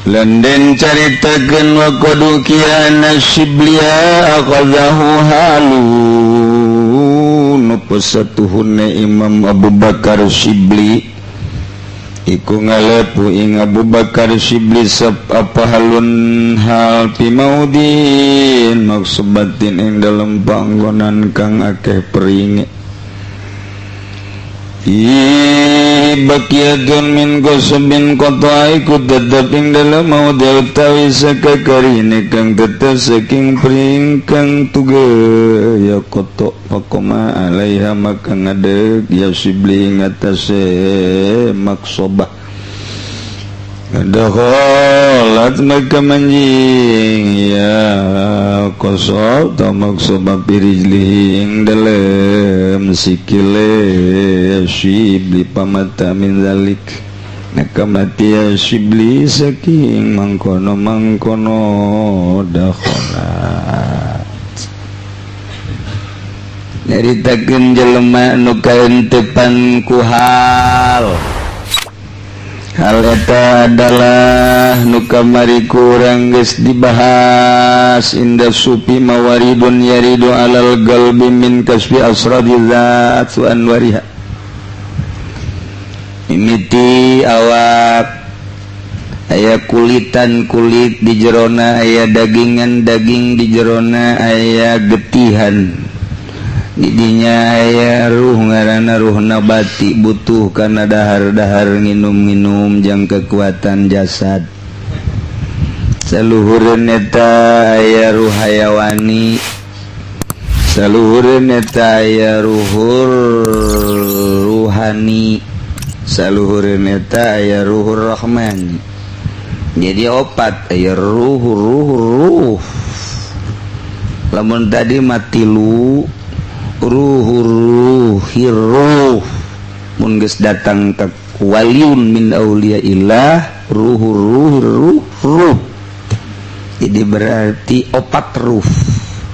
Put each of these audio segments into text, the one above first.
Lenden caritakeun wa qad hukiya anna Syiblia akhadhahu halun, pesatuhunna Imam Abu Bakar Syibli iku ngalepu ing Abu Bakar Syibli sep apa halun hal fi maudin maksubatin ing dalem panggonan kang akeh peringe. Bakiyatun min qasabin qata iku tetep ing dalem maudhi utawi sakakarine kang tetep saking pring kang tuge ya kotok. Faqama alaiha, maka ngadeg ya Syibli ing atase maksobah. Dakhalat, maka manjing ya qasab ta maksobah, birijlihi ing dalem sikile Syibli. Famata min zalik, maka mati ya Syibli saking mangkono mangkono dakhalat. Nyaritakeun jelema nu kaentepan ku hal. Hal eta adalah nu kamari kurang geus dibahas. Inda sufi mawaridun yaridu alal qalbi min kasfi asrari dzat wa anwariha. Mimiti awak aya kulitan kulit di jerona, aya dagingan daging di jerona, aya getihan didinya, aya ruh ngaranna ruh nabati, butuh karena dahar-dahar, nginum-nginum jang kekuatan jasad. Saluhureun eta aya ruh hayawani, saluhureun eta aya ruhur ruhani, saluhureun eta aya ruhur rahmani. Jadi opat aya ruh ruh ruh. Lamun tadi matilu ruh ruhir ruh, mun geus datang ke waliun min auliyaillah, ruh ruh ruh ruh. Jadi berarti opat ruh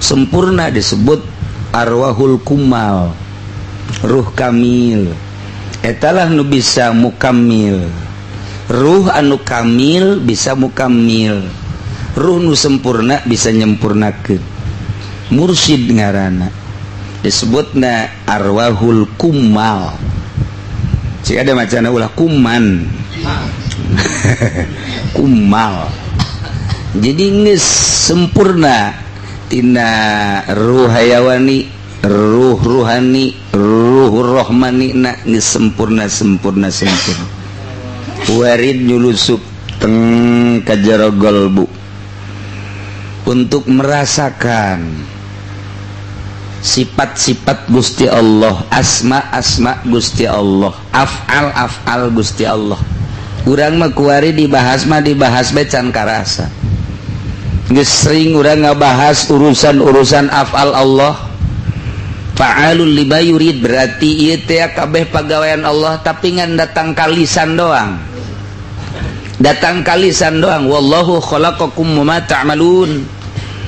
sempurna disebut arwahul kumal, ruh kamil. Etalah nu bisa mukamil. Ruh anu kamil bisa mukamil, ruh nu sempurna bisa nyempurnakeun. Mursid ngaranna, disebutna arwahul kumal. Jika ada macana ulah kuman, kumal. Jadi geus sempurna tina ruh hayawani, ruh ruhani, ruh rohmani na geus sempurna, sempurna, sempurna. Warid nyulusup teng kajero golbu untuk merasakan sifat-sifat Gusti Allah, asma-asma Gusti Allah, af'al-af'al Gusti Allah. Urang mah kuari dibahas mah dibahas bae can karasa. Geus sering urang ngabahas urusan-urusan af'al Allah, fa'alul lima yurid. Berarti ieu teh kabeh pagawean Allah, tapi ngan datang kalisan doang, datang kalisan doang. Wallahu khalaqakum wa ma ta'malun.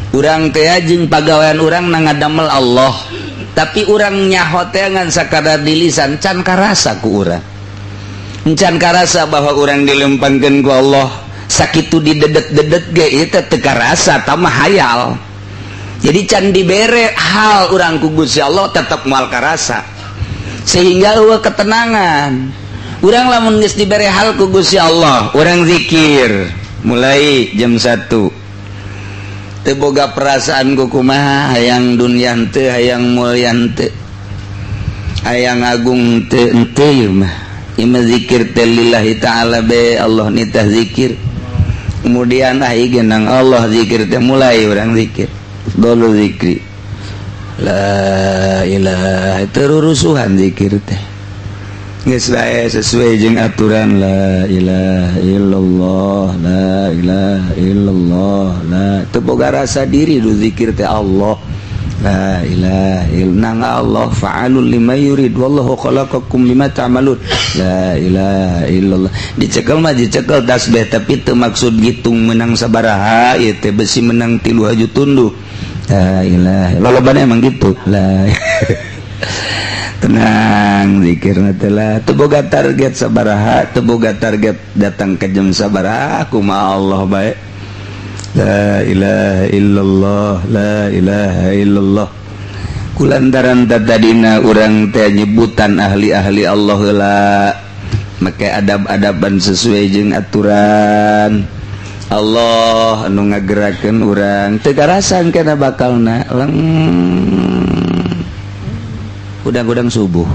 Urang teh jeung pagawean urang na ngadamel Allah, tapi urang nyaho teh ngan sakadar di lisan. Can karasa ku urang, can karasa bahwa urang dilempangkeun ku Allah. Sakitu didedet-dedet ge ieu teh teu karasa, tah hayal. Jadi can dibere hal urang ku Gusti Allah tetap moal karasa, sehingga eueuh ketenangan urang. Lamun geus dibere hal ku Gusti Allah, urang zikir mulai jam 1 teu boga perasaan ku kumaha, hayang dunia henteu, hayang mulia henteu, hayang agung henteu, henteu. Ieu mah, ieu mah zikir teh lillahi ta'ala be. Allah nitah zikir, kemudian ah genang Allah zikir teh. Mulai urang zikir dulu, zikri la ilaha, terurusuhan zikir teh geus bae sesuai jeung aturan. La ilaha illallah, la ilaha illallah, la teu boga rasa diri du zikir teh. Allah, la ilaha illallah, Allah fa'alul lima yurid, wallahu khalaqakum bima ta'malun, la ilaha illallah. Dicekel mah dicekel tasbih, tapi teu maksud gitung menang sabaraha ieu teh, besi menang tilu haju tunduh. La ilaha, lolobana emang gitu lah. Tenang zikirna teh lah, teu boga target sabaraha, teu boga target datang ke jam sabaraha, kumaha Allah bae. La ilaha illallah, la ilaha illallah. Kulantaran tadina urang teh nyebutan ahli-ahli Allah heula, make adab-adaban sesuai jeung aturan Allah anu ngagerakeun urang, teu karasan kana bakalna leng udang-udang subuh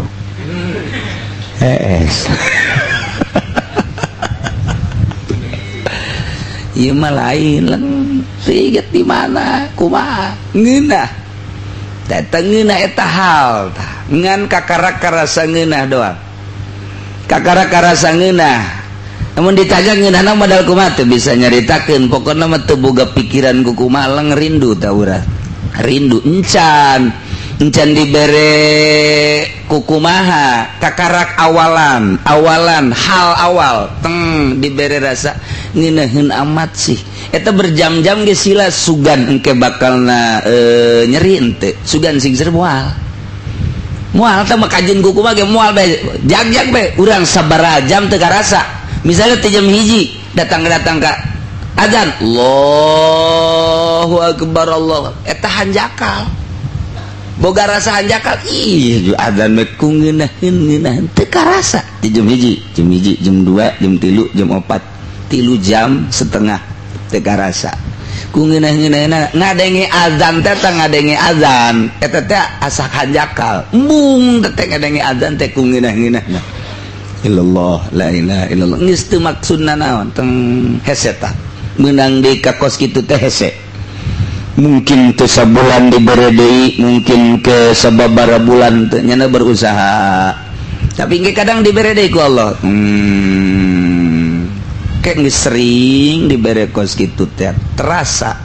hees. Ieu mah lain leng siget di mana kumaha ngeunah teh, ngeunah eta hal tah ngan kakara karasa ngeunah doang, kakara karasa ngeunah. Namun ditanya ngeunahna modal kumaha, teu bisa nyaritakeun. Pokokna mah teu boga pikiran ku kumaha, leng rindu tah urang, rindu encan encan dibere kukumaha, kakarak awalan awalan hal awal teng dibere rasa ngeunaheun amat sih eta berjam-jam ge sila sugan engke bakalna nyeri ente sugan sing moal moal teh mah kajeun kukumaha ge moal bae, jag-jag bae urang sabaraha jam teu karasa. Misalnya teh jam 1 datang-datang ka azan Allahu akbar Allah, eta hanjakal boga rasa hanjakal, ih adzan mah ku ngeunaheun ngeunaheun teu karasa di jam 1, jam 1, jam 2, jam 3, jam 4, 3,5 jam teu karasa ku ngeunah-ngeunahna ngadenge azan teh, tah ngadenge azan eta teh asa hanjakal embung teh ngadenge azan teh ku ngeunah-ngeunahna illallah, la ilaha illallah, geus teu maksudna naon teng hese tah meunang deui ka kos kitu teh hese. Mungkin teu sabulan dibere deui, mungkin ke sababaraha bulan teu nyana berusaha, tapi engke kadang dibere deui ku Allah. Kayak geus sering dibere kos kitu teh terasa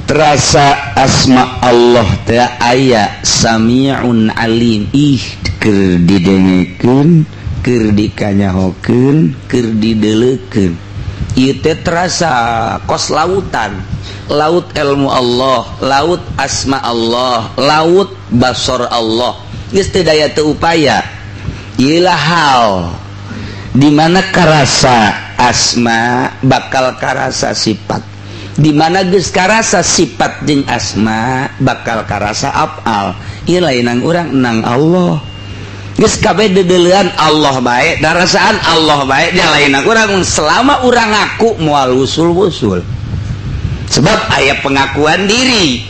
terasa asma Allah teh aya samiun alim. Ih, keur didengekeun, keur dikanyahokeun, keur dideleukeun, ieu teh terasa kos lautan, laut ilmu Allah, laut asma Allah, laut basor Allah. Geus teu daya teu upaya. Ieu hal di mana karasa asma bakal karasa sifat, di mana geus karasa sifat jeung asma bakal karasa afal. Ieu lain nang urang, nang Allah. Geus kabeh dedeleuan Allah bae, darasaan Allah bae, nya lain nang urang. Selama urang ngaku moal wusul-wusul, sebab aya pengakuan diri.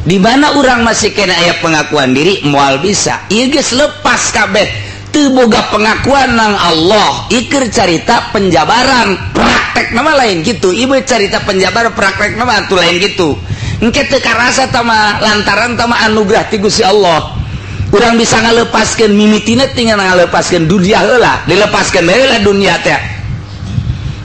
Di mana urang masih kena aya pengakuan diri moal bisa. Ieu geus lepas kabeh, teu boga pengakuan nang Allah. Ieu carita penjabaran praktek nama lain gitu. Ibu carita penjabaran praktek nama tuh lain gitu. Engke teu karasa tama lantaran tama anugerah ti Gusti Allah urang bisa ngalepaskeun mimitina, tinggal ngalepaskeun dunia heula, dilepaskeun heula dunia teh.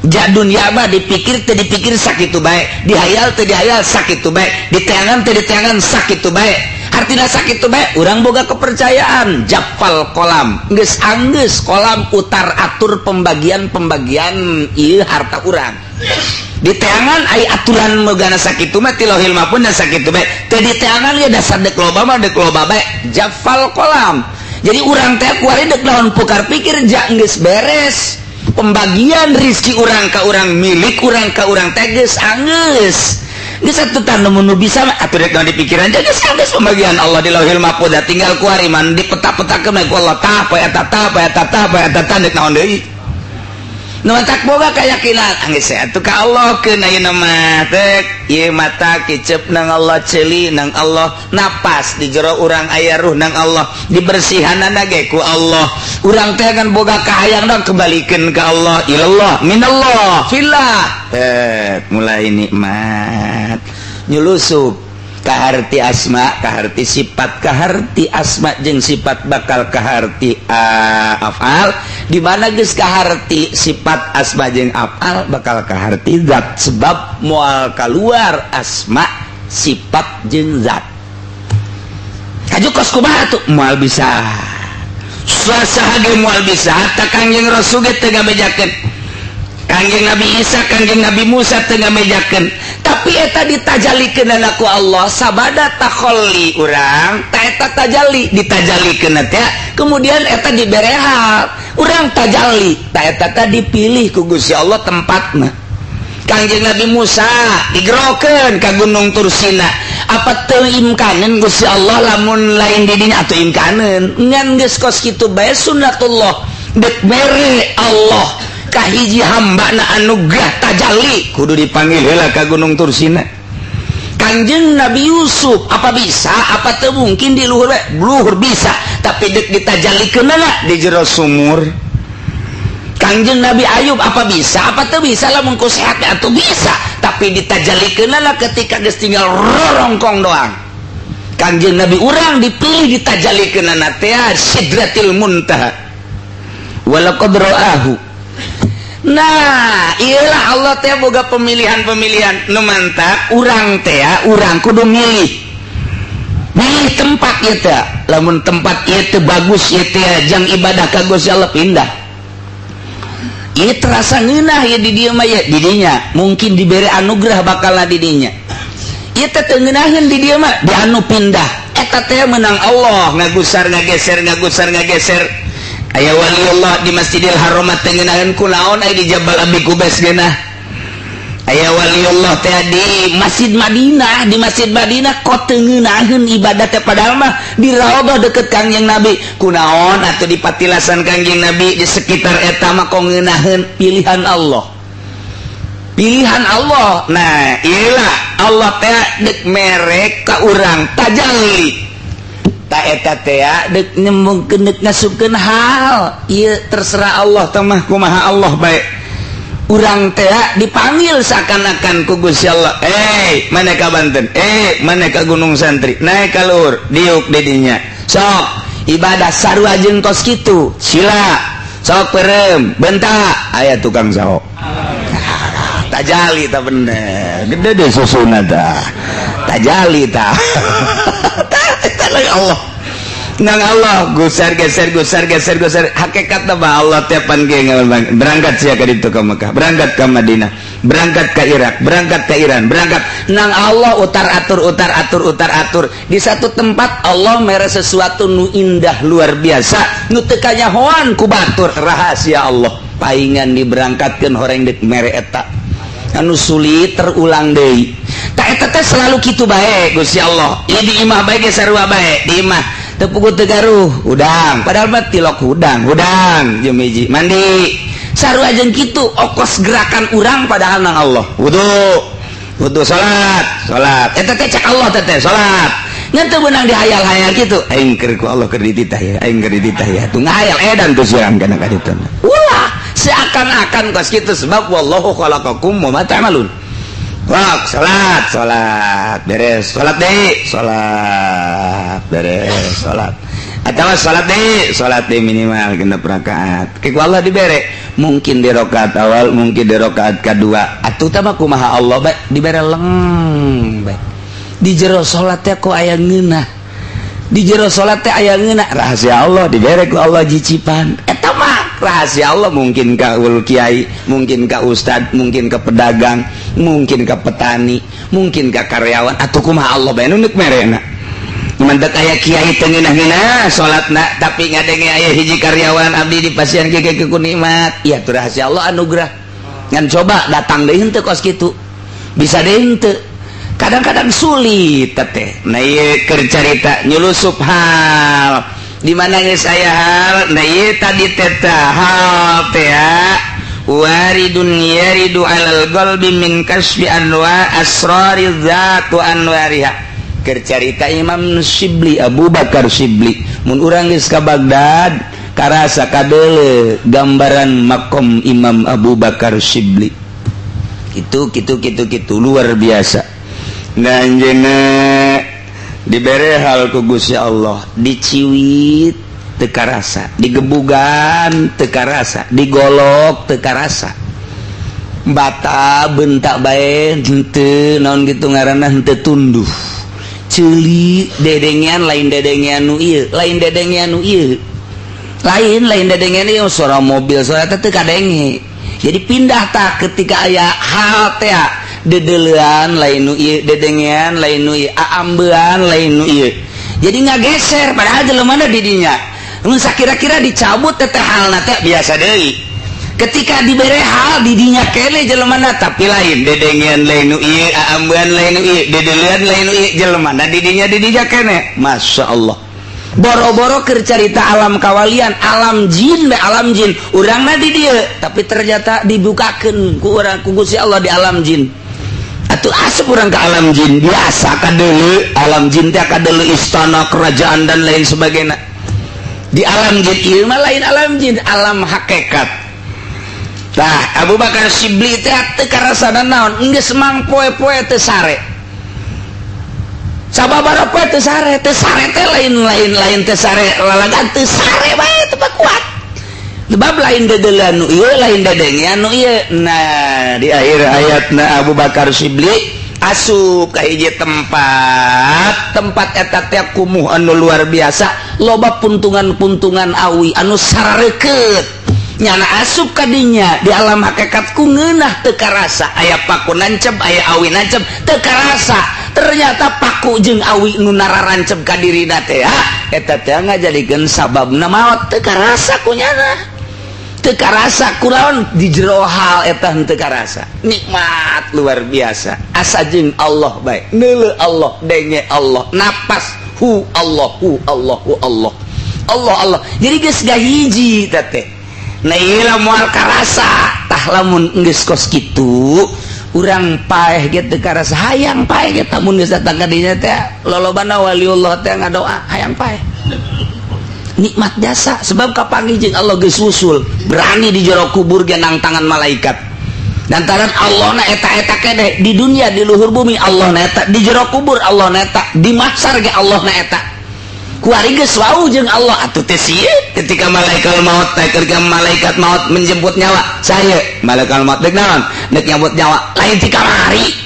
Ja dunia mah dipikir teu dipikir sakitu bae, dihayal teu dihayal sakitu bae, diteangan teu diteangan sakitu bae. Artina sakitu bae urang boga kepercayaan jafal kolam, geus anggeus kolam utar atur pembagian-pembagian ieu harta urang. Diteangan ai aturan megana sakitu mah ti lauhil mahfuz dan sakitu bae. Teu diteangan ge dasar dek loba mah dek loba bae, jafal kolam. Jadi urang teh kuari dek naon pukar pikir, ja geus beres pembagian rizki urang ka urang, milik urang ka urang teh geus anggeus. Geus atuh tah nu bisa mah atuh rek naon dipikiran, geus anggeus pembagian Allah di lauhil mahfuz, tinggal kuari man dipeta-petakeun ku Allah, tah poe eta, tah poe eta, tah poe eta, tah dek naon deui. Nu tak boga keyakinan anggeus atuh ka Allah keun ayeuna mah teh. Ieu mata kicep nang Allah, ceuli nang Allah, napas di jero urang aya ruh nang Allah, dibersihanana ge ku Allah. Urang teh kan boga kahayang dong kembalikeun ka Allah, ilallah minallah fillah. Mulai nikmat nyulusup kaharti asma, kaharti sifat, kaharti asma jeung sifat bakal kaharti afal. Di mana geus kaharti sifat, asma jeung afal bakal kaharti zat, sebab moal keluar asma, sifat jeung zat. Kaju kos kumaha tuh moal bisa, saha ge moal bisa. Hatta Kangjeng Rasul ge teu ngabejakeun, Kangjeng Nabi Isa, Kangjeng Nabi Musa teu ngabejakeun. Tapi Tapi eta ditajalikeun ku Allah sabada takholli urang ta eta tajalli, ditajalikeun teh kemudian eta dibere hal urang tajalli ta eta teh dipilih ku Gusti Allah tempatna. Kangjeng Nabi Musa digerokeun ka Gunung Tursina, apa teu imkaneun Gusti Allah lamun lain didinya atau imkaneun ngan geus kos kitu bae sunnatullah, dek mere Allah kahiji hamba na anugerah tajalli kudu dipanggil heula ka Gunung Tursina. Kanjeng Nabi Yusuf apa bisa, apa teu mungkin di luhur bae? Luhur bisa, tapi dek ditajalikeun di jero sumur. Kanjeng Nabi Ayub apa bisa, apa teu bisa lamun ku sehat atau bisa, tapi ditajalikeun ketika geus tinggal rorongkong doang. Kanjeng Nabi urang dipilih ditajalikeun teh Sidratil Muntaha, walaqad ra'ahu. Nah, iyalah Allah teh boga pemilihan-pemilihan nu mantak urang teh, urang kudu milih. Milih tempat ieu teh. Lamun tempat ieu teh bagus ieu teh jang ibadah ka Gusti Allah, pindah. Ieu terasa ngeunah ieu di dieu mah, ieu di dinya mungkin dibere anugerah bakal di dinya. Ieu teh teu ngeunaheun di dieu mah, di anu pindah. Eta teh menang Allah ngagusar ngageser, ngagusar ngageser. Aya waliullah di Masjidil Haram teh ngeunaheun, kunaon aya di Jabal Abi Kubais geunah. Aya waliullah teh di Masjid Madinah, di Masjid Madinah kok teu ngeunaheun ibadah teh, padahal mah di Raudhah deket Kangjeng Nabi. Kunaon atuh di patilasan Kangjeng Nabi di sekitar eta mah kok ngeunaheun? Pilihan Allah, pilihan Allah. Nah, iyalah Allah teh dek mere ka urang tajalli ta eta teh dek nyembungkeun, dek ngasupkeun hal ieu terserah Allah teh mah kumaha Allah bae. Urang teh dipanggil seakan-akan ku Gusti Allah, eh mana ka Banten, eh mana ka Gunung Santri, naik ka luhur diuk di dinya sok ibadah sarua jeung kos kitu, sila sok perem bentak aya tukang saho tajali. Tak bener gede deh susuna tah tajali tah. Allah nang Allah gusar geser, gusar geser, gusar. Hakikat mah Allah tiapan ge berangkat sia ka ditu ka Mekah, berangkat ke Madinah, berangkat ke Irak, berangkat ke Iran, berangkat nang Allah utar atur, utar atur, utar atur. Di satu tempat Allah mere sesuatu nu indah luar biasa nu teu kanyahoan ku batur, rahasia Allah. Paingan diberangkatkeun horeng dek mere eta anu sulit terulang deui. Tak eta teh selalu kitu bae Gusti Allah. Ieu di imah bae ge sarua bae. Di imah teu puguh teu garuh hudang, padahal mah tilok hudang, hudang jeung hiji mandi sarua jeung kitu okos gerakan urang, padahal nang Allah wudu, wudu, salat, salat. Eta teh cek Allah teh teh salat ngan teu beunang dihayal-hayal kitu, aing keur ku Allah keur dititah ya, aing keur dititah ya, tuh ngahayal edan tuh siang kana ka ditu. Ulah seakan-akan kos kitu, sebab wallahu khalaqakum wa ma ta'malun. Wah, salat, salat, beres, salat deh, salat, beres, salat. Atau salat deh, salat deh minimal 6 rakaat. Ku Allah dibere, mungkin di rakaat awal, mungkin di rakaat kedua. Atuh tah kumaha Allah bae dibere leng bae. Di jero salat teh kok aya ngeunah. Di jero salat teh aya ngeunah, rahasia Allah dibere ku Allah jicipan. Eta mah rahasia Allah, mungkin ka ul kiai, mungkin ka ustad, mungkin ke pedagang, mungkin ke petani, mungkin ke karyawan, atau kumaha Allah bae nu merena. Mantak aya kiai teu ngeunah-ngeunah salatna, tapi ngadenge aya hiji karyawan abdi di pasien ge ku nikmat. Iya tuh rahasia Allah, anugerah. Ngan coba datang deui henteu kos kitu. Bisa deui henteu. Kadang-kadang sulit teh. Nah, ieu keur carita nyulusup hal di mana geus aya hal. Nah, ieu tadi teh hal teh waridun yaridu alal qalbi min kasfi anwa asrari dzat wa anwariha. Keur carita Imam Syibli, Abu Bakar Syibli, mun urang geus ka Baghdad karasa kadeule gambaran makom Imam Abu Bakar Syibli itu gitu gitu gitu, luar biasa. Nah, anjeunna dibere hal ku Gusti Allah, diciwit teu karasa, digebugan teu karasa, digolok teu karasa, bata bentak bae henteu naon gitu ngaranna, henteu tunduh. Ceuli dedengean, lain dedengean nu ieu, lain dedengean nu ieu, lain, lain dedengean ieu, suara mobil, suara teh teu kadenge. Jadi pindah tak ketika aya hal teh. Dedelean lain nu ieu, dedengean lain nu ieu, aambean lain nu ieu. Jadi ngageser padahal jelema di dinya. Mun sakira-kira dicabut teh halna teh biasa deui. Ketika dibere hal di dinya kene jelema, tapi lain dedengean lain nu ieu, aambean lain nu ieu, dedelean lain nu ieu, jelema di dinya, di dinya kene. Masya Allah. Boro-boro keur carita alam kawalian, alam jin be, alam jin urangna di dieu, tapi ternyata dibukakeun ku urang ku Gusti Allah di alam jin. Atuh asup urang ke alam jin, biasa kadeuleu alam jin teh, kadeuleu istana kerajaan dan lain sebagainya di alam jin. Ieu mah lain alam jin, alam hakikat. Tah, Abu Bakar Syibli teh teu karasana naon, geus mang poe-poe teu sare, sababaraha poe teu sare. Teu sare teh lain lain lain teu sare lalagan, teu sare bae, teu kuat, sebab lain dedelean nu ieu, lain dedengean nu ieu. Nah, di akhir hayatna Abu Bakar Syibli asup ka hiji tempat. Tempat eta teh kumuh anu luar biasa, loba puntungan-puntungan awi anu sarareukeut. Nyana asup kadinya di alam hakikat, ku ngeunah teu karasa aya paku nancep, aya awi nancep, teu karasa. Ternyata paku jeung awi nu nararancep ka dirina teh eta teh ngajadikeun sababna maot. Teu karasa ku nyana, teu karasa kulaon di jero hal eta henteu karasa, nikmat luar biasa, asa jeung Allah bae, neuleu Allah, denge Allah, napas hu Allah, hu Allah, hu Allah, Allah, Allah. Jadi geus gahiji teh teh. Nah, ieu moal karasa. Tah, lamun geus kos kitu urang paeh ge teu karasa, hayang paeh ge. Mun geus datang ka dinya teh, lolobana waliullah teh ngadoa hayang paeh, nikmat jasa, sebab kapanggih jeung Allah, geus usul berani di jero kubur ge nangtangan malaikat, lantaran Allah na eta-eta kene di dunia. Di luhur bumi Allah na eta, di jero kubur Allah na eta, di mahsar ge Allah na eta. Kuari geus wau jeung Allah atuh teh sieun ketika malaikat maut teh, ketika malaikat maut menjemput nyawa. Saya malaikat maut dek naon? Dek nyabut nyawa, lain ti kamari.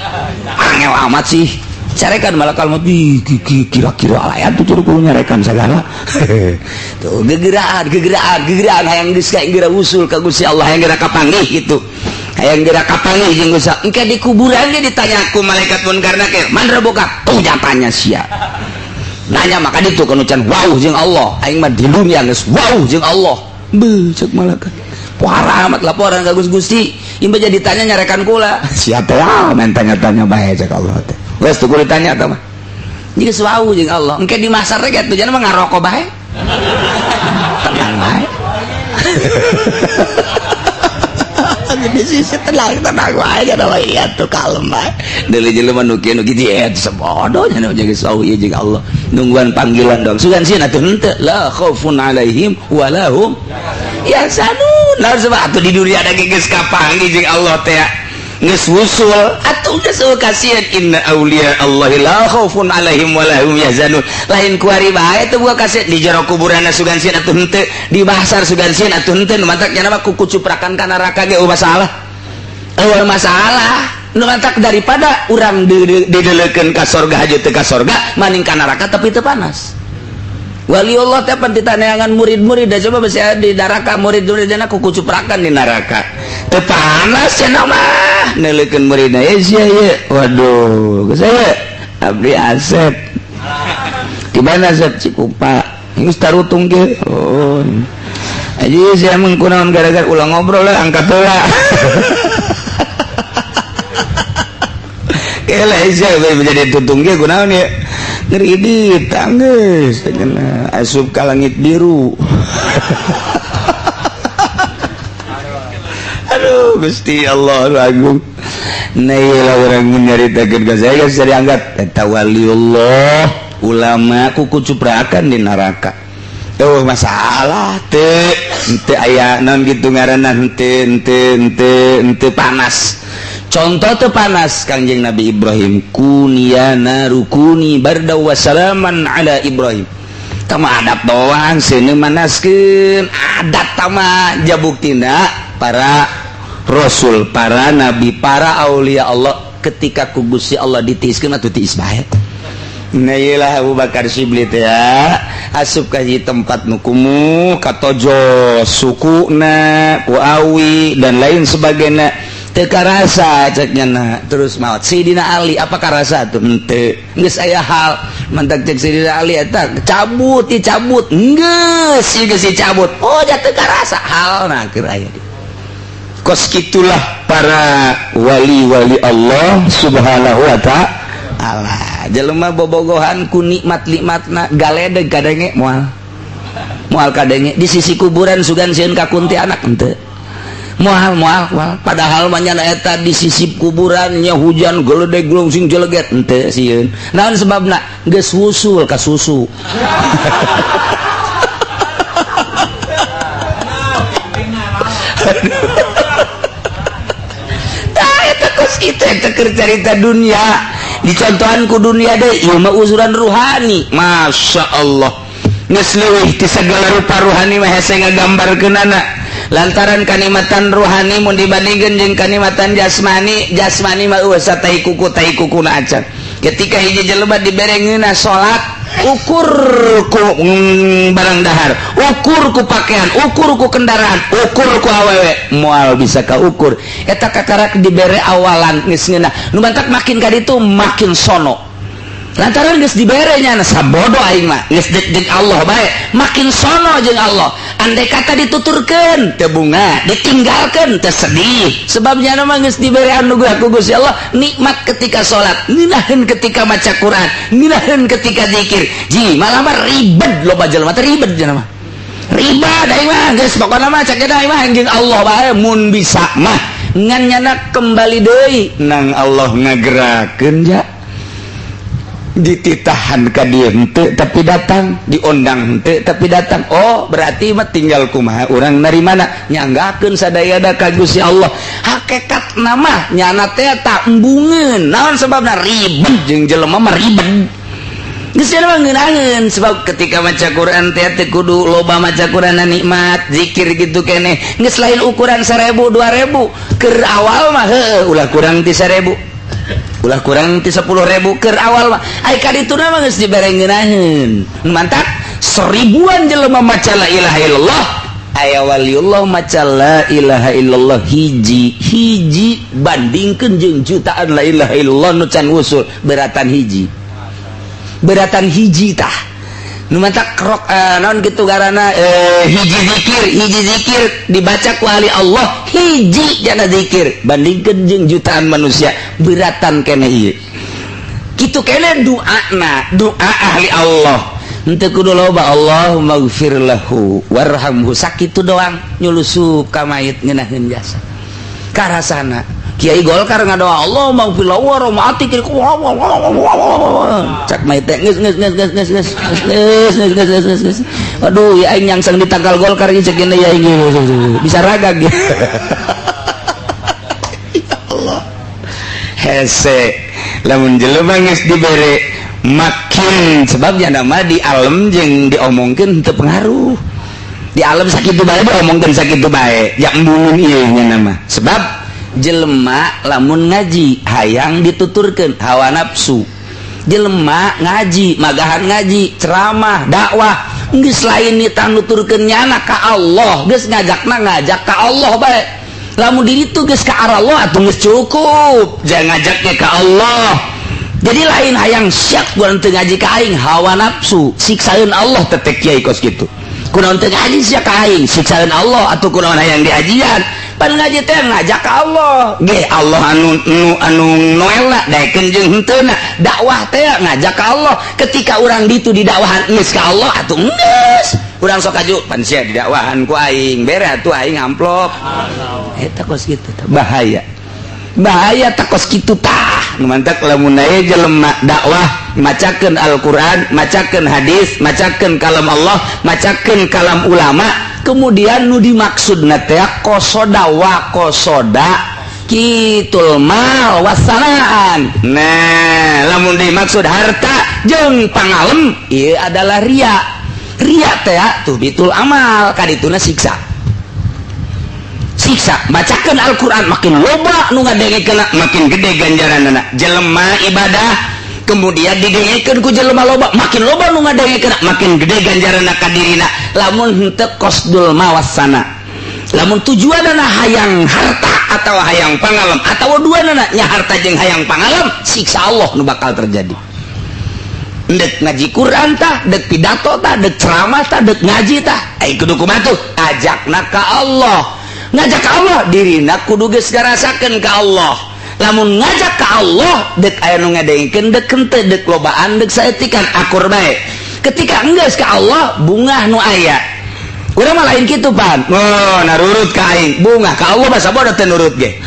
Angel amat sih carekan malaikat maut. Kira-kira lah ya tuh kudu nyarekan segala tuh, gegeraan gegeraan gegeraan, hayang geus kayak geura usul ka Gusti Allah, hayang geura kapanggih gitu, hayang geura kapanggih jeung Gusti. Engke di kuburan ge ditanya ku malaikat munkar nakir, "Man rabbuka?" Tuh tanya sia nanya maka itu kan can wow jeung Allah. Aing mah di dunia geus wow jeung Allah. Beuh, cek malaikat, parah amat laporan ka Gusti. Gusti, ieu jadi tanya nyarekan kula sia teh, ah, main tanya-tanya bae. Cek Allah teh, geus tuh kudu ditanya tah mah. Geus wau jeung Allah, engke di mahsar teh kitu mah ngarokok bae, tenang bae. Jadi sisi tenang tenang wae kada wae, iya tuh kalem bae. Deuli jelema nu kieu nu kitu sebodoh nya geus wau ieu jeung Allah, nungguan panggilan dong. Sugan sieun atuh henteu, la khaufun alaihim wala hum yahzanun. Nah, sebab atuh di dunia ada geus kapanggih jeung Allah teh, geus wusul atuh, geus kasihan. Inna auliya Allah la khaufun alaihim wala hum yahzanun. Lain kuari bae teu boga kasihan di jero kuburanna, sugan sieun atuh henteu, di mahsar sugan sieun atuh henteu. Nu matak nya mah kuku cuprakan ka neraka ge eueuh masalah, eueuh masalah. Nu matak daripada urang dideleukeun ka sorga haja teu ka sorga, maning ka neraka tapi teu panas. Waliullah teh pan ditaneangan murid-murid da, coba besi di neraka murid-muridna kuku cuprakan di neraka teu panas cenah mah. Neuleukeun muridna ya sia ye, waduh, geus saya abdi Asep. Di mana Asep? Cikupa. Geus tarutung ge. Oh, aja sia mah kunaon gara-gara ulah ngobrol lah, angkat heula. Kela sia menjadi tutung ge kunaon ya, ngeridit tanggeus asup ka langit biru. Aduh Gusti Allah agung. Nah, iyalah orang nyaritakeun ka saya geus dianggap eta waliullah ulama kuku cuprakan di neraka. Tuh masalah teu henteu aya naon gitu ngaranna, henteu henteu henteu henteu panas. Contoh teu panas Kangjeng Nabi Ibrahim, kunia narukuni barda wa salaman ala Ibrahim. Tama adat doang seuneu manaskeun adat, tama jabuktina para rasul, para nabi, para aulia Allah ketika ku Gusti Allah ditiiskeun atuh tiis bae. Nah, iyalah Abu Bakar Syibli teh ya asup ka tempat nu kumuh, katojo sukuna ku awi dan lain sebagainya. Henteu karasa cek nyana, terus maot. Sidina Ali apa karasa tuh? Henteu, geus aya hal mantak cek Sidina Ali eta cabut, dicabut geus, geus dicabut. Oh, ja teu karasa hal nah keur aya di kos gitulah para wali-wali Allah Subhanahu wa Ta'ala. Jelema bobogohan ku nikmat-nikmatna galedeg kadenge moal, moal kadenge di sisi kuburan sugan sieun ka kuntilanak, henteu, moal, moal, moal. Padahal mah nyana eta di sisi kuburannya hujan geledeg sing jeleget, henteu sieun. Naon sebabna? Geus wusul ka susu. Tah eta kos kitu, eta keur carita dunia, dicontohan ku dunia deh. Ieu mah uzuran ruhani. Masya Allah, geus leuwih ti segala rupa ruhani mah hese ngagambarkeunana, lantaran kanikmatan ruhani mun dibandingkeun jeung kanikmatan jasmani, jasmani mah eueuh satai kuku, tai kukuna acan. Ketika hiji jelema dibere ngeunah salat, ukur ku barang dahar, ukur ku pakaian, ukur ku kendaraan, ukur ku awewe, moal bisa kaukur eta. Kakarak dibere awalan geus ngeunah, nu mantak makin ka ditu makin sono, lantaran geus dibere nya sabodo aing mah geus dek jeung Allah bae, makin sono jeung Allah. Andai kata dituturkeun teu bunga, ditinggalkeun teu sedih, sebabnya mah geus dibere anugerah ku Gusti Allah. Nikmat ketika salat ngeunaheun, ketika maca Quran ngeunaheun, ketika zikir ji malah mah ribet. Loba jelema teh ribet, jelema ribet, aing mah geus pokona mah cek aing mah jeung Allah bae mun bisa mah. Ngan nyana kembali deui nang Allah ngagerakeun ja, dititahan ka dieu henteu tapi datang, diondang henteu tapi datang. Oh, berarti mah tinggal kumaha urang narimana, nyanggakeun sadayana ka Gusti Allah. Hakekat nama nyana teh tak embungeun. Naon sebabna? Ribet jeung jelema mah, ribet. Geus mah ngeunaheun, sebab ketika maca Quran teh teu kudu loba maca Quran, nikmat zikir gitu keneh. Geus lain ukuran 1000 2000. Keur awal mah heueuh, ulah kurang ti 1000, ulah kurang ti 10.000 keur awal mah. Ai ka dituna mah geus dibere ngeunaheun. Mantak seribuan jelema maca la ilaha illallah, aya waliullah maca la ilaha illallah hiji hiji, bandingkeun jeung jutaan la ilaha illallah nu can usul, beratan hiji, beratan hiji. Tah, nu mantak krok naon kitu garana, hiji zikir, hiji zikir dibaca ku ahli Allah, hiji jana zikir bandingkeun jeung jutaan manusia, beratan kene ieu. Kitu kene doana, doa ahli Allah henteu kudu loba, Allahumma gfir lahu warhamhu, sakitu doang nyulusup ka mayit, ngeunaheun jasa karasana. Kiai Golkar ngadoa Allahumma gfir lahu warhamhu, cak mayit teh geus geus geus geus geus geus geus geus geus geus geus geus. Aduh ya, aing nyangsang ditangkal Golkar ieu, cek ya aing bisa ragag ya. Ya Allah, hese lamun jelema geus dibere makin, sebabnya nama di alam jeung diomongkeun teu pengaruh. Di alam sakitu bae, diomongkeun sakitu bae, ya embungeun ieu nya nama. Sebab jelema lamun ngaji hayang dituturkeun, hawa nafsu. Jelema ngaji magahan, ngaji ceramah dakwah geus lain nitah nuturkeun nyana ka Allah, geus ngajakna ngajak ka Allah bae. Lamun diri itu geus ka arah Allah atuh geus cukup, jangan ngajaknya ka Allah. Jadi lain hayang syak kunaon teu ngaji ka aing, hawa nafsu. Siksaeun Allah tetek kiai kos kitu, kunaon teu ngaji sia ka aing, siksaeun Allah atuh, kunaon hayang diajian. Pan ngaji teh ngajak ka Allah ge, Allah anu nu anu noelna daekeun jeung henteuna. Dakwah teh ngajak ka Allah. Ketika urang ditu didakwahan geus ka Allah atuh geus, urang sok aju pan sia didakwahan ku aing, bere atuh aing amplop eta. Kos kitu bahaya, bahaya tak kos kitu. Tah, mantak lamun aya jelema dakwah macakeun Al-Qur'an, macakeun hadis, macakeun kalam Allah, macakeun kalam ulama, kemudian nu dimaksudna teh qosoda wa qosoda kitul mal wasanaan. Nah, lamun dimaksud harta jeung pangalem, ieu adalah ria. Ria teh tuh bitul amal, kadituna siksa, siksa. Bacakan Al-Quran makin loba nu ngadengekeun, makin gede ganjaranana. Jelema ibadah kemudian didengekeun ku jelema loba, makin loba nu ngadengekeun, makin gede ganjaranna ka dirina, lamun henteu qasdul mawasana. Lamun tujuanana hayang harta atau hayang pangalem atau duanana nya harta jeung hayang pangalem, siksa Allah nu bakal terjadi. Dek ngaji Quran tah, dek pidato tah, dek ceramah tah, dek ngaji tah, ai kudu kumaha tuh? Ajakna ka Allah. Ngajak ka Allah, dirina kudu geus ngarasakeun ka Allah. Lamun ngajak ka Allah, dek aya nu ngadengkeun dek henteu, dek lobaan dek saeutikan, akur bae. Ketika enggeus ka Allah, bungah nu aya. Urang mah lain kitu pan. Oh, narurut ka aing. Bungah ka Allah mah sabodo teu nurut ge.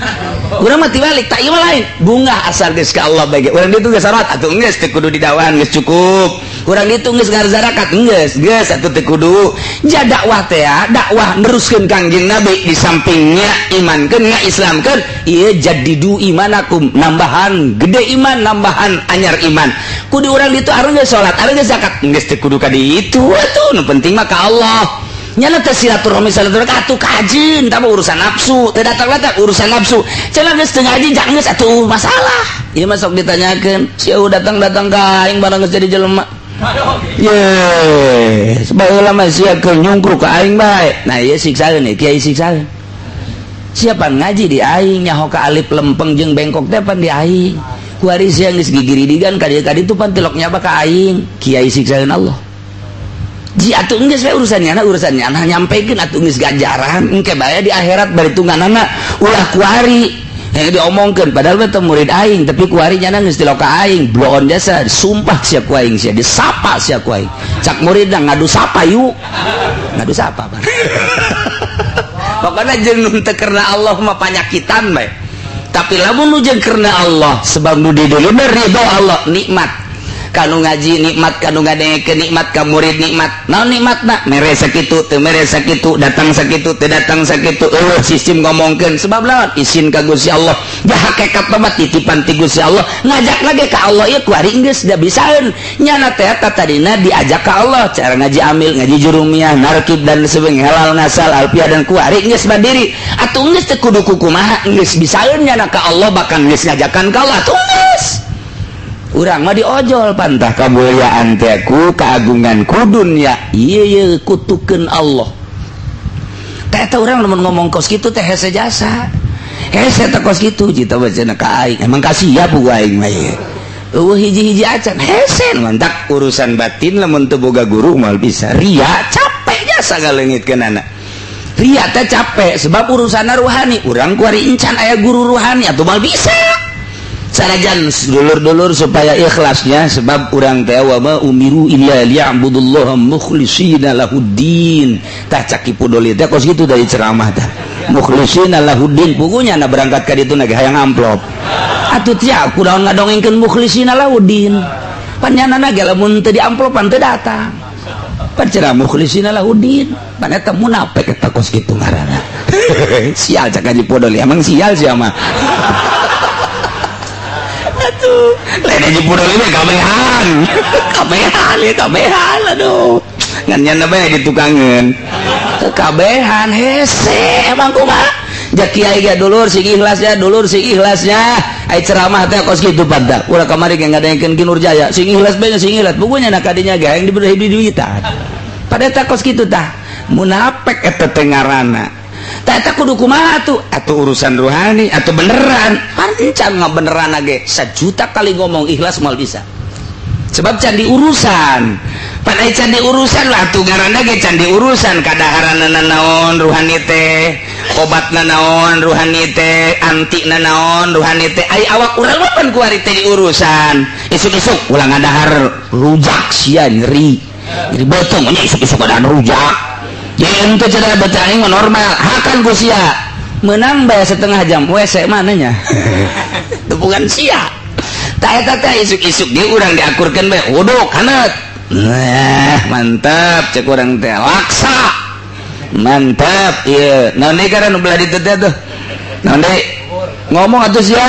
Urang mah tibalik, tak ieu mah lain. Bungah asal geus ka Allah bae ge. Urang ditu geus salat atuh geus teu kudu didawan, geus cukup. Urang ditu geus ngarzarakat geus, geus atuh teu kudu. Ja dakwah teh, dakwah neruskeun Kangjeng Nabi, di sampingnya imankeun, ngaislamkeun, ieu jadidu imanakum, nambahan gede iman, nambahan anyar iman. Kudu urang ditu areng geus salat, areng geus zakat, geus teu kudu ka ditu atuh. Nu penting mah ka Allah. Nyana teh silaturahmi, silaturahmi atuh kajin, tapi urusan nafsu teu datang-datang urusan nafsu. Cenah geus teu ngaji, jangan geus atuh masalah. Ieu mah sok ditanyakeun, sia datang-datang ka aing barang geus jadi jelema. Ye, baheula mah sia keur nyungkruk ka aing bae. Nah, ieu siksaeun kiai siksaeun. Siapa ngaji di aing nyaho ka alif lempeng jeung bengkok teh pan di aing. Kuari sia geus gigiridigan ka dieu ka ditu pan tilok nyaba ka aing. Kiai siksaeun Allah. Ji atuh geus we urusannya, urusannya nah nyampekeun atuh geus ganjaran engke bae di akhirat baritunganana, ulah kuari yang diomongkeun padahal mah teu murid aing, tapi kuari nyana geus tilok ka aing bloon jasa sumpah sia ku aing, sia disapa sia ku aing. Cak muridna, ngadu sapa yuk, ngadu sapa. Pokoknya jeung nu teu karena Allah mah panyakitan bae, tapi lamun nu jeung karena Allah, sebab nu di dulu ridho Allah, nikmat kanu ngaji, nikmat kanu ngadengekeun, nikmat ka murid, nikmat naon nikmatna, mere sakitu teu mere sakitu, datang sakitu teu datang sakitu, eueuh sistem ngomongkeun. Sebab lawan isin ka Gusti Allah, ja hakikat mah titipan ti Gusti Allah. Ngajak lagi ka Allah ieu kuari geus da bisaeun nyana teh tadina diajak ka Allah, cara ngaji amil, ngaji jurumiyah, narkib dan sebagainya, halal ngasal, alfiah dan kuari geus mandiri atuh, geus teu kudu kukumaha, geus bisaeun nyana ka Allah, bahkan geus ngajakan ka Allah atuh geus. Urang mah diojol pantah kemuliaan teh ku keagungan ku dunya, ieu ieu kutukeun Allah teh. Eta urang lamun ngomong kos kitu teh hese jasa, hese teh kos kitu cita bacana ka aing, emang kasih ya bu aing mah ieu eueuh hiji-hiji acan hese. Mantak urusan batin lamun teu boga guru moal bisa. Ria capek jasa ngaleungitkeun anak, ria teh capek sebab urusanna ruhani. Urang kuari encan aya guru ruhani atuh moal bisa. Sanajan dulur-dulur supaya ikhlasnya, sebab urang teh wa ma umiru illa liya'budullaha mukhlishina lahuddin. Tah, cak Ki Pudoli teh kos kitu dari ceramah tah, mukhlishina lahuddin. Pugunya na berangkat ka ditu na ge hayang amplop atuh tia kunaon ngadongengkeun mukhlishina lahuddin, panyanana ge lamun teu di amplopan teu datang. Pan ceramah mukhlishina lahuddin, pan eta munafik, eta kos kitu ngaranna. Sial, cak Haji Pudoli, emang sial sia mah. Atuh lain Haji Pudoli mah kabehan, kabehan ya, kabehan. Aduh, ngan nyana bae ditukangeun kabehan hese. Emang kumaha ja kiai ge, dulur sing ikhlas ya, dulur sing ikhlasnya. Ai ceramah teh kos kitu pada ulah kamari ge ngadengekeun Ki Nurjaya, sing ikhlas bae, sing ikhlas. Bukunya na kadinya ge hayang diberi duitan pada eta kos kitu tah munafik eta teh ngaranna. Tah, eta kudu kumaha tuh atau urusan ruhani atau beneran pancang beneran ge sejuta kali ngomong ikhlas moal bisa, sebab can diurusan. Pada can diurusan lah tuh ngaranna ge can diurusan. Kadaharan naon ruhani teh, obat naon ruhani teh, anti naon ruhani teh. Ai awak urang mah pan kuari teh diurusan. Isuk-isuk ulah ngadahar rujak sia, nyeri nyeri beuteung nya, isuk-isuk ada rujak. Ya ente cenah baca aing mah normal hakan ku sia menang bae setengah jam WC mananya itu bukan sia. Tak eta teh isuk-isuk dia urang diakurkeun bae wuduk hanet. Nah, mantap cek urang teh, laksa mantap ieu. Naon deui karena nu belah ditu teh tuh, naon deui? Ngomong atuh sia.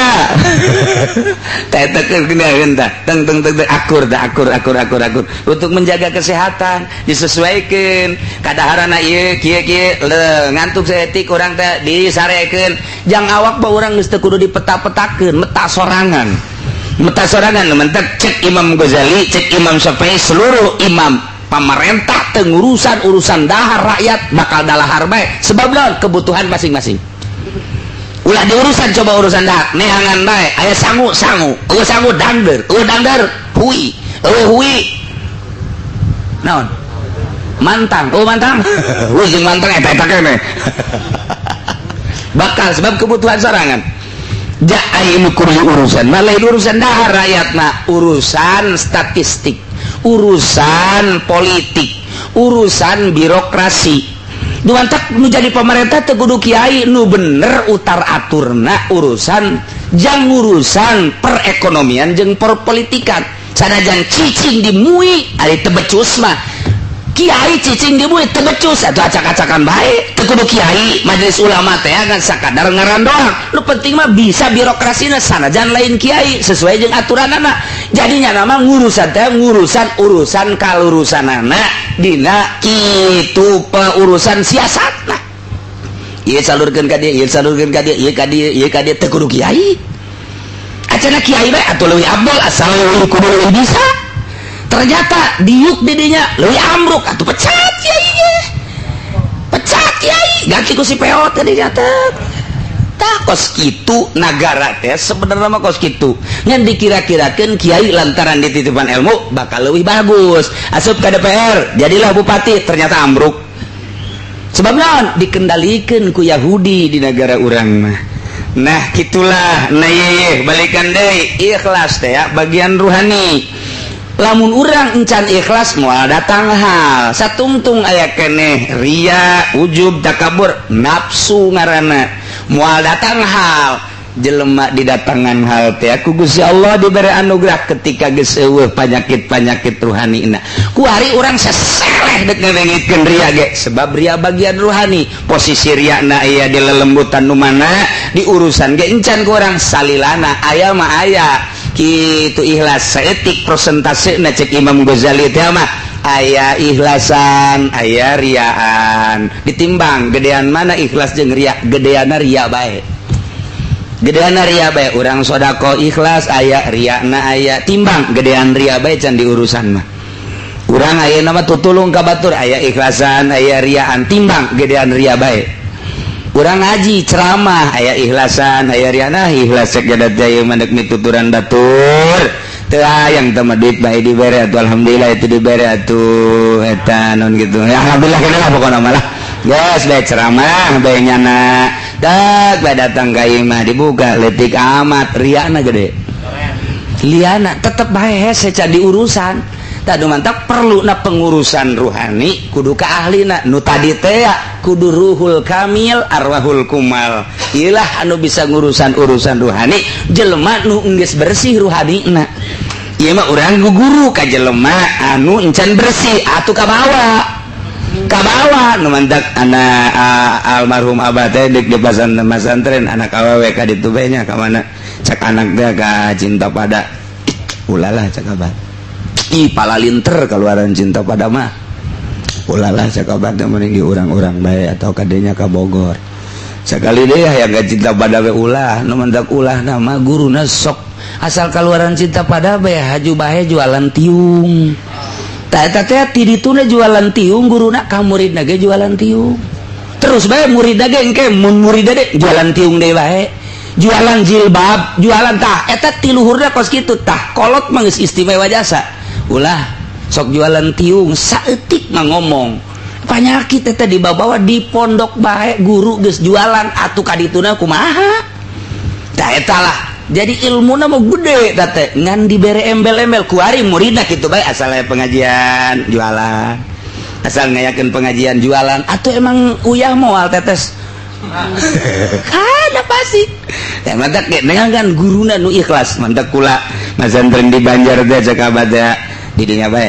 Teh teh teh teng teng teng akur teh, akur akur akur akur. Untuk menjaga kesehatan disesuaikan kadaharana ieu kieu kieu le ngantuk saeutik urang teh disarekeun jang awak mah. Urang geus teu kudu dipeta-petakeun, meta sorangan, meta sorangan. Mentek cek Imam Ghazali, cek Imam Syafi'i, seluruh imam. Pamarentah teu ngurusan urusan dahar, rakyat bakal dalahar bae. Sebab naon? Kebutuhan masing-masing. Ulah diurusan, coba urusan dahar neangan bae. Aya sangu, sangu. Euweuh sangu, dangder. Euweuh dangder, hui. Euweuh hui, naon? Mantang. Oh, mantang. Hui jeung mantang eta eta keneh bakal, sebab kebutuhan sorangan. Ja ai nu kudu urusan mah lain urusan dahar rakyatna, urusan statistik, urusan politik, urusan birokrasi. Dumantak nu jadi pemerintah teu kudu kiai, nu bener utar aturna urusan jang urusan perekonomian jeung perpolitikan. Sanajan cicing di MUI ari teu becus mah. Kiai cicing di MUI teu becus atau acak-acakan bae. Teu kudu kiai, majelis ulama teh kan sakadar ngaran doang. Nu penting mah bisa birokrasina, sanajan lain kiai, sesuai jeung aturanana. Jadinya nama ngurusan teh ngurusan urusan kalurusanana dina kitu urusan siasat. Nah, ieu salurkeun ka dieu, ieu salurkeun ka dieu, ieu ka dieu, ieu ka dieu. Teu kudu kiai. Acana kiai bae atuh leuwih abdol, asal leuwih kudu leuwih bisa. Ternyata diuk didinya leuwih ambruk, atuh pecat kiai ge, pecat kiai, ganti ku si peot tadi nyata. Tah, kos kitu nagara teh sebenarnya mah kos kitu. Ngan dikira-kirakeun kiai lantaran dititipan ilmu bakal lebih bagus, asup ke DPR, jadilah bupati, ternyata ambruk. Sebab naon? Dikendalikan ku Yahudi di negara urang mah. Nah, gitulah. Nah, ye, balikan deui, ikhlas teh ya bagian ruhani. Lamun urang encan ikhlas, moal datang hal. Satungtung aya keneh ria, ujub, takabur, nafsu ngaranna, moal datang hal. Jelema didatangan hal teh ku Gusti Allah diberi anugerah ketika geus euweuh panyakit-panyakit ruhani. Na kuari urang seseleh dek ngaleungitkeun ria ge, sebab ria bagian ruhani. Posisi ria na aya di lelembutan nu mana di urusan ge encan ku urang salilana aya mah aya kitu. Ikhlas saeutik prosentase na, cek Imam Ghazali teh mah aya ikhlasan, aya riaan. Ditimbang gedean mana ikhlas jeung ria, gedeana ria bae, gedeana ria bae. Urang sodako ikhlas aya, riana aya, timbang gedean ria bae. Can diurusan mah urang aya nama tutulung ka batur, aya ikhlasan, aya riaan, timbang gedean ria bae. Urang ngaji ceramah aya ikhlasan, aya riana. Ikhlas cek jadat jaya mandek mituturan batur teu hayang teu mah duit bae dibere atuh, alhamdulillah itu dibere atuh eta non gitu ya, alhamdulillah kana lah pokona mah lah. Geus bae ceramah bae nyana dak bae datang ka imah dibuka leutik amat, riana gede, liana tetep bae hese can diurusan. Tak mantap perlu na pengurusan ruhani kudu ka ahlina nu tadi teh, kudu ruhul kamil, arwahul kumal. Ilah anu bisa ngurusan urusan ruhani, jelema nu geus bersih ruhanina. Ieu mah urang guru ka jelema anu encan bersih atuh kabawa kabawa. Nu mantak anak almarhum abah teh dek di pasantren, anak awewe ka ditu bae nya. Ka mana cak anak teh? Ka Cinta Pada. Ulah lah, cak abah. Ih, pala linter keluaran Cinta Pada mah. Ulah lah, cak abah teh, mending di urang-urang bae atau kadenya ka Bogor sekali deh yang gak Cinta Pada we ulah. Nu mantak ulah nama guruna sok asal keluaran Cinta Pada bae, haju bae jualan tiung. Tah, eta teh ti dituna jualan tiung guruna ka muridna ge jualan tiung terus bae. Muridna ge engke mun muridna ge jualan tiung deui bae, jualan jilbab, jualan. Tah, eta ti luhurna kos kitu. Tah, kolot mah geus istimewa jasa, ulah sok jualan tiung saeutik mah ngomong penyakit eta dibawa di pondok bae guru geus jualan atuh kadituna kumaha. Tah, eta lah. Jadi ilmuna mah gede teh ngan dibere embel-embel. Kuari muridna kitu bae, asal aya pengajian jualan, asal ngayakeun pengajian jualan. Atau emang uyah moal tetes ada pasti ya. Mantak kan guruna nu ikhlas. Mantak kula masantren di Banjar teh, cek abah teh didinya bae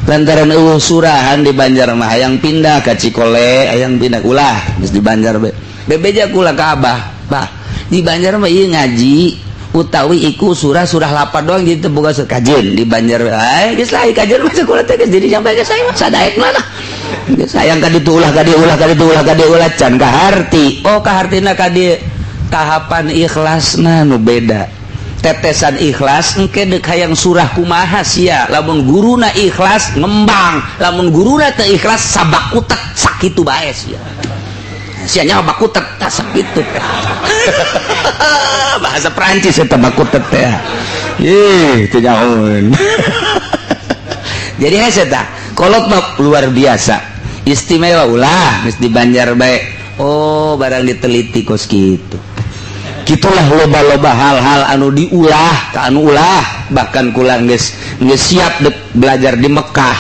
lantaran euweuh surahan di Banjar mah, hayang pindah ka Cikole, hayang pindah. Ulah, geus di Banjar bae. Bebeja kula ka abah, "Bah, di Banjar mah ieu ngaji utawi iku surah-surah lapar doang, jadi teu boga kajian di Banjar." Ai geus lah kajian mah kula teh geus jadi sampai geus saya mah sadaek mana geus hayang ka ditu ulah, ka dieu ulah, ka ditu ulah, ka dieu ulah. Can kaharti. Oh, kahartina ka dieu tahapan ikhlasna nu beda. Tetesan ikhlas engke dek hayang surah kumaha sia. Lamun guruna ikhlas ngembang, lamun guruna teu ikhlas sabakutet sakitu bae sia. Sia nya bakutet tah sakitu. Bahasa Prancis eta bakutet teh. Ih, teu nyahoeun. Jadi hese tah, kolot mah luar biasa. Istimewa ulah geus di Banjar bae. Oh, barang diteliti kos kitu. Gitulah loba-loba hal-hal anu diulah ka anu ulah, bahkan kula geus geus siap dek belajar di Mekah.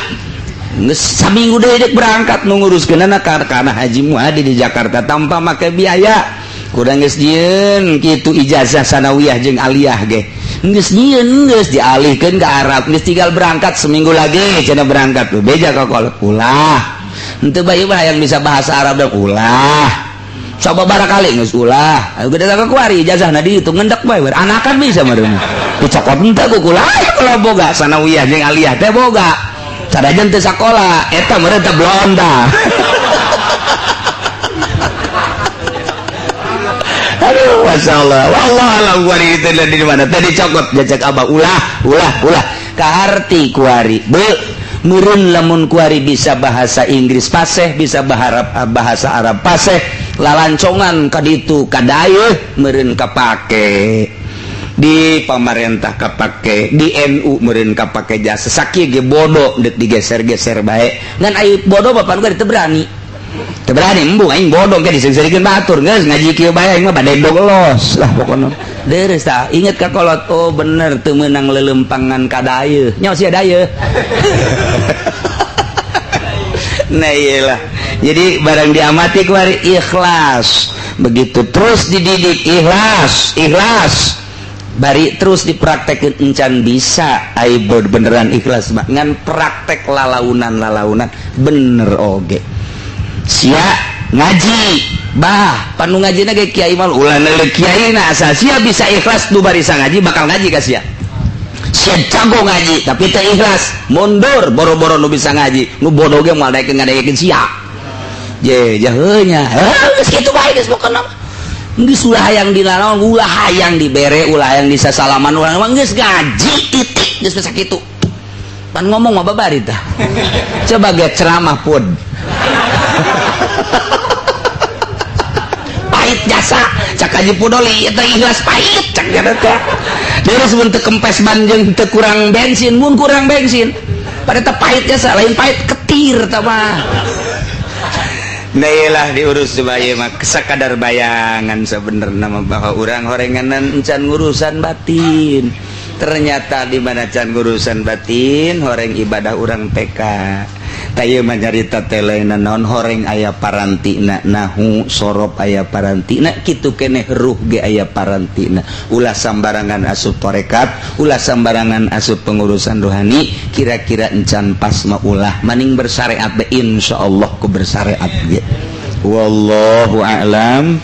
Geus saminggu deui dek berangkat nu nguruskeunana kana Haji Muhadi di Jakarta tanpa make biaya. Kurang geus jieun kitu ijazah sanawiyah jeung aliyah ge. Geus nyieun geus dialihkeun ke Arab, geus tinggal berangkat seminggu lagi cenah berangkat. Beja ka kolot ulah. Henteu bae mah yang bisa bahasa Arab dek ulah. Coba barakali geus ulah. Ayo gede ka kuari ijazahna dihitung ngendak bae anakan bisa meureun. Dicokot henteu ku kula kalau boga sanawiyah jeung aliyah teh boga. Sadajan teu sakola eta meureun teh blonda. Aduh, masya Allah. Wallah alam kuari itu di mana tadi cokot jajak abah ulah ulah ulah kaharti kuari be meureun lamun kuari bisa bahasa Inggris paseh, bisa bahasa Arab paseh, lalancongan kaditu kadayeuh meureun kapake di pamarentah, kapake di NU meureun kapake jasa sakieu ge bodoh deuk digeser-geser bae ngan ai bodoh bapak gua teu berani. Teu berani embung aing bodoh ge diseureurikeun batur geus ngaji kieu bae aing mah bade los lah pokona. Deres tah inget ka kolot, oh bener teu meunang lelempangan ka dayeuh nyaho sia dayeuh. Nah iyalah. Jadi barang diamati kuari ikhlas, begitu terus dididik ikhlas, ikhlas. Bari terus dipraktekin encan bisa ai beneran ikhlas mah ngan praktek lalaunan-lalaunan bener oge. Sia ngaji bah panu ngajina ge kiai mah ulah neuleuh kiai na asal sia bisa ikhlas nu barisa ngaji bakal ngaji ka sia. Sia jago ngaji tapi teu ikhlas mundur boro-boro nu bisa ngaji nu bodoh ge moal daekeun ngadekeun sia. Je jaheunya heuh geus kitu bae geus pokona mah. Geus ulah hayang dinanaon, ulah hayang dibere, ulah hayang disasalaman, ulah mah geus ngaji titik geus sakitu. Pan ngomong mah babari tah. Coba ge ceramah pun. Pahit jasa cak Haji Pudoli eta ikhlas pahit cak jada teh. Terus mun teu kempes ban jeung teu kurang bensin, mun kurang bensin pada teh pahit jasa lain pahit ketir tah mah. Nah iyalah diurus supaya mah sakadar bayangan sebenarnya mah bahwa urang horenganan encan ngurusan batin. Ternyata di mana can ngurusan batin horeng ibadah urang TK. Tah mah nyarita teh lain naon horeng aya parantina nahu sorop aya parantina kitu keneh ruh ge aya parantina. Ulah sambarangan asup tarekat, ulah sambarangan asup pengurusan rohani, kira-kira encan pas mah ulah maning bersyariat be insyaallah ku bersyariat ge. Wallahu a'lam.